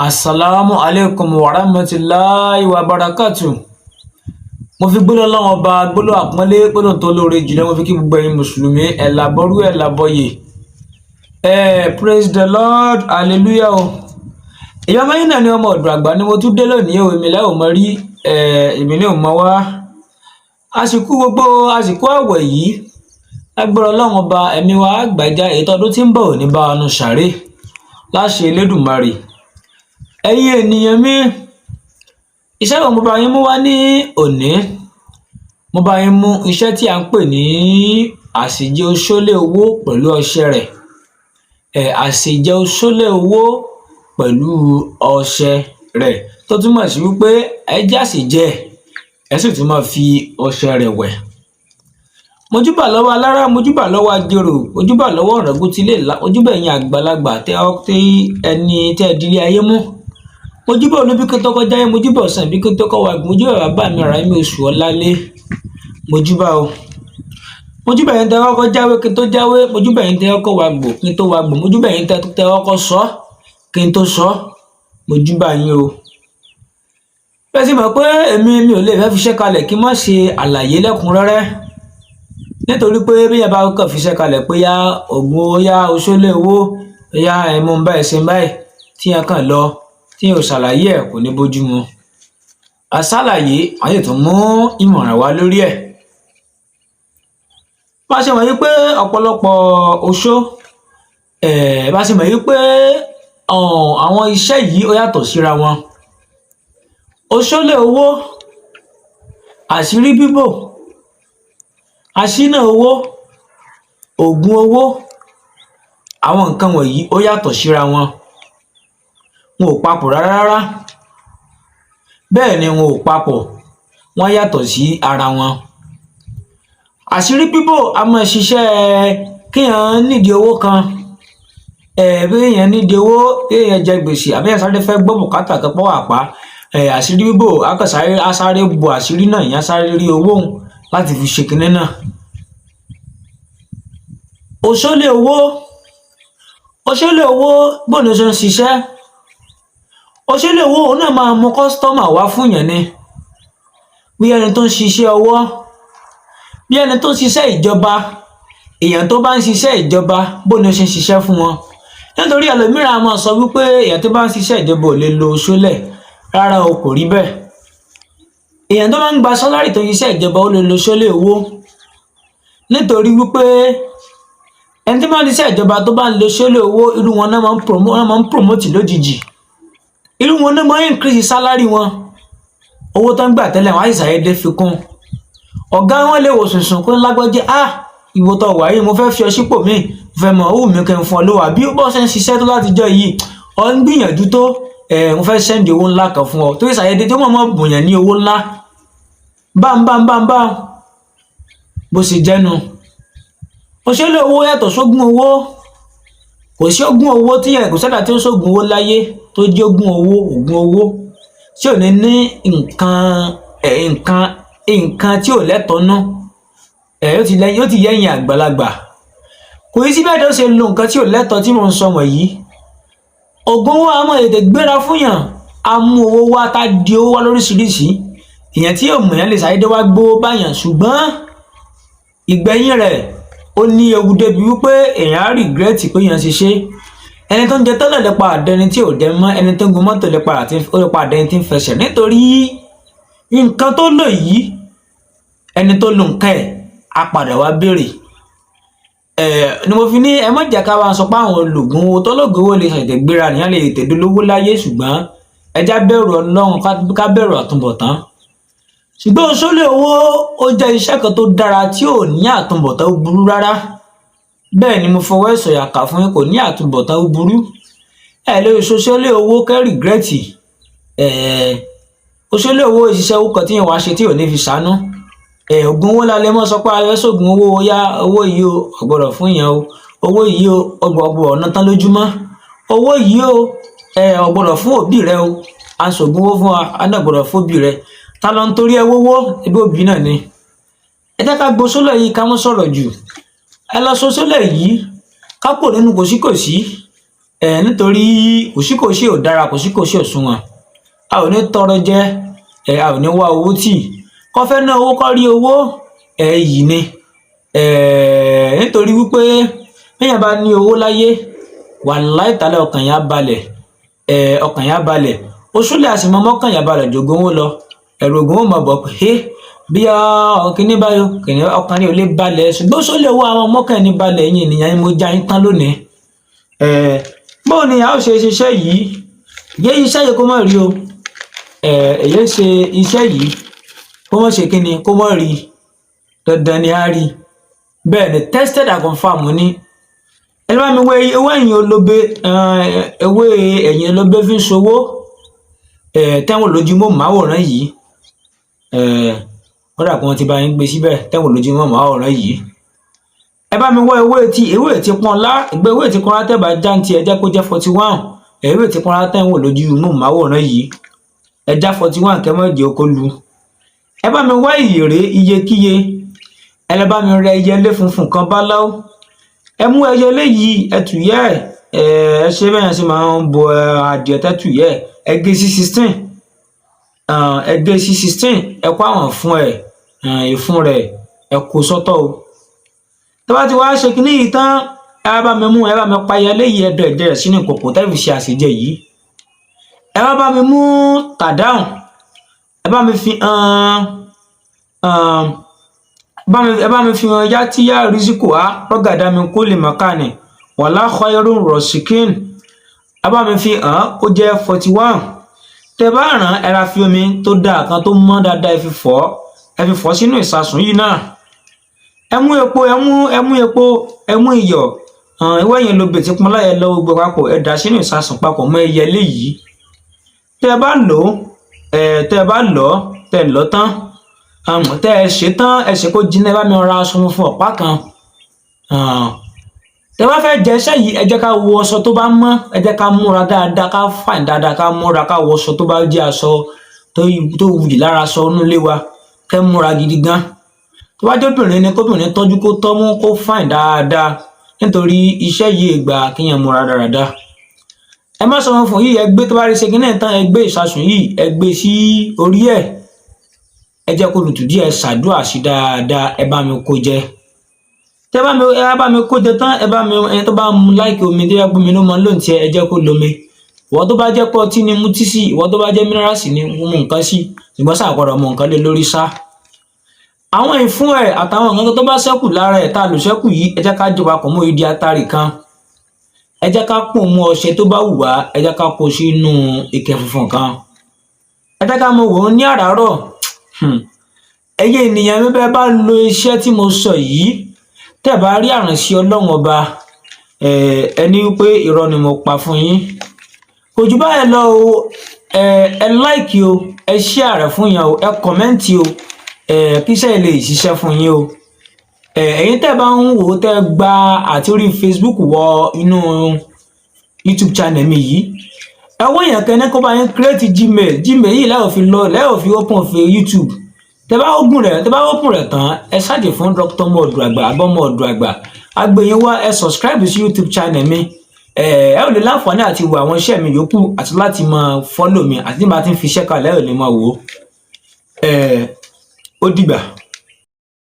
Asalaamu aleykum wa rahmatulahi wa barakatu. Mo fi gbólóhùn Ọlọ́run Ọba, gbólóhùn àpọ́nlé, gbólóhùn tó lóore jùlọ, mo fi kí gbogbo ẹ̀yin mùsùlùmí, ẹ̀làbọ̀rú ẹ̀làbọ̀yè. Praise the Lord, hallelujah o. Ìyá ọmọ yín náà ni ọmọ ọ̀dọ̀ àgbà ni mo tún dé lónìí o. Èmi lẹ́ ò mọ rí, èmi ní ò mọ wá. Àsìkò gbogbo àsìkò àwẹ̀ yìí, lágbára Ọlọ́run Ọba, ẹ̀mí wa àgbàjá ètò ọdún tí ń bọ̀ ò ní bá wa nu sàárè láṣẹ Elédùmarè. Ẹ̀yin ènìyàn mi, iṣẹ́ wo mo bá yín mú wá ní òní? Mo bá yín mú iṣẹ́ tí à ń pè ní àṣejẹ oṣólé owó pẹ̀lú ọṣẹ rẹ̀. Àṣejẹ oṣólé owó pẹ̀lú ọṣẹ rẹ̀, tó túmọ̀ sí wípé ẹ jẹ́ àṣejẹ, ẹ sì tún máa fi ọṣẹ rẹ̀ wẹ̀. Mojúbà lọ́wọ́ alára, mojúbà lọ́wọ́ ajérò, mojúbà lọ́wọ́ ọ̀ràngún tilé ìlá, mojúbà ẹ̀yin àgbàlagbà tẹ ẹni tẹ́ ẹ dilé ayé mú, mojúbà olúbíkí tó kọjá yẹn, mojúbà ọ̀sán ìbíkí tó kọ́ wa, mojúbà bàbá mi Ràímì oṣù ọ̀lálé, mojúbà o. Mojúbà ẹ̀yin tẹ́ kọ́kọ́ jáwé kí n tó jáwé, mojúbà ẹ̀yin tẹ́ kọ́kọ́ wa gbò kí n tó wa gbò, mojúbà ẹ̀yin tẹ́ kọ́kọ́ sọ kí n tó sọ, mojúbà yín o. Bẹ́ẹ̀ sì mọ̀ pé èmi mi ò lè fẹ́ fiṣẹ́ kalẹ̀ kí n má ṣe àlàyé lẹ́kùnrẹ́rẹ́, nítorí pé bí yẹn bá kàn fiṣẹ́ kalẹ̀ pé yá ògùn owó, yá oṣólé owó, yá ẹ̀mú báyìí ṣe báyìí, tí yẹn kàn lọ tí yẹn ò ṣàlàyé ẹ̀, kò ní bójú mu. Àṣàlàyé àwọn yóò tún mú ìmọ̀ràn wá lórí ẹ̀. Bá a ṣe mọ̀ wípé ọ̀pọ̀lọpọ̀ oṣó, bá a ṣe mọ̀ wípé àwọn iṣẹ́ yìí ó yàtọ̀ síra wọn. Oṣólé owó, àṣírí bíbò, aṣínà owó, ògùn owó, àwọn nǹkan wọ̀nyí ó yàtọ̀ síra wọn. Wọn ò papọ̀ rárá rárá. Bẹ́ẹ̀ ni wọn ò papọ̀, wọ́n yàtọ̀ sí ara wọn. Àṣírí bíbò a máa ṣiṣẹ́ kéèyàn nídìí owó kan, bí èèyàn nídìí owó, kéèyàn jẹ gbèsè, àbí èèyàn sáré fẹ́ gbọ́ bùkátà kan pọ̀ wà pa. Àṣírí bíbò á kàn sáré, á sáré bo àṣírí náà, èèyàn á sáré rí owó òun láti fi ṣe kinní náà. Òṣólé owó, òṣólé owó, bóun ló ṣe ń ṣiṣẹ́? Òṣólé owó, òun náà máa mú customer wá fún yàn ni. Bí ẹni tó ń ṣiṣẹ́ ọwọ́, bí ẹni tó ń ṣiṣẹ́ ìjọba, èèyàn tó bá ń ṣiṣẹ́ ìjọba, bóun ló ṣe ń ṣiṣẹ́ fún wọn? Nítorí ẹlòmíràn á máa sọ wípé èèyàn tó bá ń ṣiṣẹ́ ìjọba ò lè lo oṣólẹ̀. Rárá o, kò rí bẹ́ẹ̀. Èèyàn tó bá ń gba salary, tó ń ṣiṣẹ́ ìjọba, ó lè lo oṣólé owó, nítorí wípé ẹni tó bá ń ṣiṣẹ́ ìjọba tó bá ń lo oṣólé owó, irú wọn náà máa ń promote lójijì, irú wọn náà máa ń increase salary wọn. Owó tó ń gbà tẹ́lẹ̀, wọ́n á sì ṣàdédé fi kún. Ọ̀gá wọn lè wò sùnsùn kó lágbọ́jẹ́, ah, ìwọ tó wà yìí, mo fẹ́ fi ọ sípò míì, mo fẹ́ mọ̀ ó wù mí kí n fún ọ lówó, àbí bó ṣe ń ṣiṣẹ́ tó látijọ́ yìí, ọ ń gbìyànjú tó, mo fẹ́ send owó ńlá kan fún ọ, tó sì ṣàdédé tó mọ̀ mọ́ bùnyàn ní owó ńlá bámbámbámbám. Bó ṣe jẹ́nu. Òṣèlú owó yàtọ̀ sógún owó. Kò sí ogún owó tí yẹn, kò sẹ́dá tí ó sógun owó láyé tó jẹ́ ogún owó, ògùn owó tí ò ní ní nǹkan ẹ̀ nǹkan nǹkan tí ò lẹ́tọ̀ọ́ ná. Yóò ti yẹ́yìn àgbàlagbà. Kò sí bẹ́ẹ̀ tó ṣe lo nǹkan tí ò lẹ́tọ̀ọ́ tí mò ń sọ wọ̀nyí. Ògùn owó a máa tètè gbéra fún yàn, á mú owó wá, tá di owó wá lóríṣiríṣi. Èèyàn tí yóò mọ̀ yẹn lè ṣàdédé wá gbówó báyàn, ṣùgbọ́n ìgbẹ̀yìn rẹ̀ ó ní ewu débi wípé èèyàn á regret pé èèyàn ṣe ṣe. Ẹni tó ń jẹ tẹ́lẹ̀ lè padà dẹni tí ò jẹ mọ́, ẹni tó ń gun mọ́tò lè padà tí ó lè padà dẹni tí ń fẹsẹ̀, nítorí nǹkan tó lò yìí, ẹni tó lo nǹkan ẹ̀ á padà wá béèrè ẹ̀. Ni mo fi ní ẹ má jẹ́ ká wá sọ pé àwọn olùgún owó tó lóògùn owó lè ṣàtẹ̀ gbéra nìyẹn, lè tètè dolówó láyé, ṣùgbọ́n ẹ já bẹ̀rù Ọlọ́run, ká bẹ̀rù àtúbọ̀tán. Ṣùgbọ́n oṣólé owó, ó jẹ́ iṣẹ́ kan tó dára tí ò ní àtúbọ̀tán burú rárá. Bẹ́ẹ̀ ni mo fọwọ́ ẹ̀ sọ̀yà kà fún yín, kò ní àtúbọ̀tán burú. Ẹ lè ṣoṣólé owó kẹ́ regret. Oṣólé owó, ìṣiṣẹ́ owó kan tí yẹn wàá ṣe tí ò ní fi ṣàánú. Ògùn owó la lè mọ́ sọ pé a fẹ́ ṣògùn owó, yá owó yìí o, ò gbọ́dọ̀ fún yẹn o, owó yìí o, ọgbọ̀n ọ̀nà tán lójúmọ́, owó yìí o, ò gbọ́dọ̀ fún òbí rẹ o. À ń ṣògùn owó fún wa, a náà gbọ́dọ̀ fún òbí rẹ. Ta ló ń torí ẹ wówó? Ebi òbí náà ni. Ẹ jẹ́ ká gbọ́ sólẹ̀ yìí, ká mọ́ sọ̀rọ̀ jù. Ẹ lọ sọ sólẹ̀ yìí, ká pò nínú kòsíkòsí. Nítorí kòsíkòsí ò dára, kòsíkòsí ò sunwọ̀n. A ò ní tọrọ jẹ, a ò ní wá owó tì kọ́ fẹ́ ná owó kọ́ rí owó yìí ni. Nítorí wípé béèyàn bá ní owó láyé, wàláì tàlẹ́, ọkàn yẹn á balẹ̀, ọkàn yẹn á balẹ̀. Oṣùlẹ̀ àsìmọ́ mọ́kàn yẹn balẹ̀ jògùn owó lọ. Ẹ̀rù ògùn ó mọ̀ bọ̀ pé bí kìíní báyọ̀ kìíní, ọkàn rẹ̀ ò lè balẹ̀, ṣùgbọ́n oṣùlẹ̀ owó àwọn mọ́kàn ní balẹ̀. Yín ènìyàn, mo já yín tán lónìí. Bóò ni a ó ṣe ṣiṣẹ́ yìí? Yé iṣẹ́ yìí kó má rí o. Èyí ṣe iṣẹ́ yìí kó má ṣe kíni, kó má rí. Dandan ni a rí. Bẹ́ẹ̀ ni, tested and confirmed ni. Ẹ bá mi wé ewé ẹ̀yìn olóbe, ewé ẹ̀yìn olóbe fi ń ṣòwò tẹ́wọ̀n lójúmọ́ máwòrán yìí. Wọ́n dà pé wọ́n ti bá yín gbé síbẹ̀, tẹ́wọ̀n lójúmọ́ máwòrán yìí. Ẹ bá mi wá ewé etí pọ́nlá, ìgbé ewé etí pọ́nlá. Tẹ́ bá jáǹtì, ẹ jẹ́ kó jẹ́ 41. Ewé etí pọ́nlá tẹ́wọ̀n lójú máwòrán yìí, ẹ já 41, kẹ́ mọ́ jẹ́ kó lu. Ẹ bá mi wá ìyèrè iyekíye. Ẹ lọ bá mi rẹ ẹyẹlé funfun kan báláú. Ẹ mú ẹyẹlé yìí, ẹ tù yẹ ẹ, ẹ ṣe bẹ́ẹ̀ ṣe máa ń bọ adìẹ tẹ́ tù yẹ. Ẹ gé sí 16, ẹ gé sí 16. Ẹ kó àwọn fún ẹ, ìfun rẹ̀, ẹ kó sọ́tọ̀ o. Tó bá ti wá ṣe kínní yìí tán, ẹ bá mi mú, ẹ bá mi pa ẹyẹlé yìí, ẹ dọ̀ ẹ̀jẹ̀ rẹ̀ sínú ìkòkò tẹ́ fi ṣe àṣejẹ yìí. Ẹ wá bá mi mú tàdáhùn, ẹ bá mi fi hàn, ẹ bá mi fi hàn yátíyá rísíkò á rọgàdá mi kó lè mọ̀kánì wàlá khairun rọ̀ṣìkín. Ẹ bá mi fi hàn, ó jẹ́ 41. Tẹ bá ràn, ẹ ra fi omi tó dáa kan tó mọ́ dáadáa, ẹ fi fọ̀, ẹ fi fọ̀ sínú ìsasùn yìí náà. Ẹ mú epo, ẹ mú epo, ẹ mú iyọ̀, ìwé yẹn ló bètí pọn láyẹ lọ, gbogbo papọ̀, ẹ dà sínú ìsasùn papọ̀ mọ́ ẹyẹlé yìí. Tẹ bá lò ó, tẹ bá lọ, tẹ lọ tán, tẹ ẹ ṣe tán, ẹ ṣe kó jiná. Ẹ bá mi ra aṣọ funfun ọ̀pá kan. Tẹ bá fẹ́ jẹ iṣẹ́ yìí, ẹ jẹ́ ká wọ aṣọ tó bá mọ́, ẹ jẹ́ ká múra dáadáa, ká fine dáadáa, ká múra, ká wọ aṣọ tó bá jẹ́ aṣọ tó wuyì lára aṣọ inú ilé wa, kẹ́ múra gidi gan. Tó bá jẹ́ obìnrin ni, kóbìnrin tọ́jú, kó tọ́mú, kó fine dáadáa, nítorí iṣẹ́ yìí gbà kéèyàn múra dáadáa. Ẹ má sọ wọn fún yìí. Ẹ gbé, tó bá rí ṣe kínní tán, ẹ gbé ìsasùn yìí, ẹ gbé sí orí ẹ, ẹ jẹ́ kó tutù díẹ̀, ṣàdúrà sí dáadáa. Ẹ bá mi kó jẹ. Tẹ bá mi, ẹ bá mi kó jẹ tán, ẹ bá mi, ẹni tó bá mu like omi, tó yẹ pé omi ló mọ lóun tiẹ̀, ẹ jẹ́ kó lomi. Ìwọ tó bá jẹ́ pé ọtí ni, mutí sí. Ìwọ tó bá jẹ́ minerals ni, mú nǹkan sí, ṣùgbọ́n sáà gbọ́dọ̀ mú nǹkan lé lórí sá. Àwọn ìfún ẹ̀ àtàwọn nǹkan tó bá ṣẹ́kù lára ẹ̀ tá a lò ṣẹ́kù yìí, ẹ jẹ́ ká jọ papọ̀ mọ́ ìdí atari kan. Ẹ jẹ́ ká pò mú ọṣẹ tó bá wù wá. Ẹ jẹ́ ká kó sínú ike funfun kan. Ẹ jẹ́ ká mọ wò ó ní àràárọ̀. Ẹ̀yin ènìyàn mi, bẹ́ẹ̀ bá lo iṣẹ́ tí mo sọ yìí, tẹ́ bá rí àránṣẹ́ Ọlọ́run Ọba, ẹni wípé irọ́ ni mo pa fún yín. Kò jù báyìí lọ o. Ẹ like o, ẹ share rẹ̀ fún yẹn o, ẹ comment o, kí iṣẹ́ lè ṣiṣẹ́ fún yín o. Ẹ̀yin tẹ́ bá ń wò ó, tẹ́ gba àti orí Facebook wọ inú YouTube channel mi yìí, ẹ wọ́n yẹn kẹ́ni kó bá yín create Gmail. Gmail yìí lẹ́yìn fi lọ, lẹ́yìn fi open fi YouTube. Tẹ́ bá open rẹ̀, tẹ́ bá open rẹ̀ tán, ẹ search fún Dr. Ọmọ Ọ̀dọ̀ Àgbà àbọ̀mọ ọ̀dọ̀ àgbà agbèyìn wá. Ẹ subscribe sí YouTube channel mi. Ẹ ò lè láǹfààní àti wo àwọn iṣẹ́ mi yòókù àti láti máa follow mi, àti tí màá ti ń fi iṣẹ́ kalẹ̀, ẹ ò lè máa wò ó. Ó dìgbà.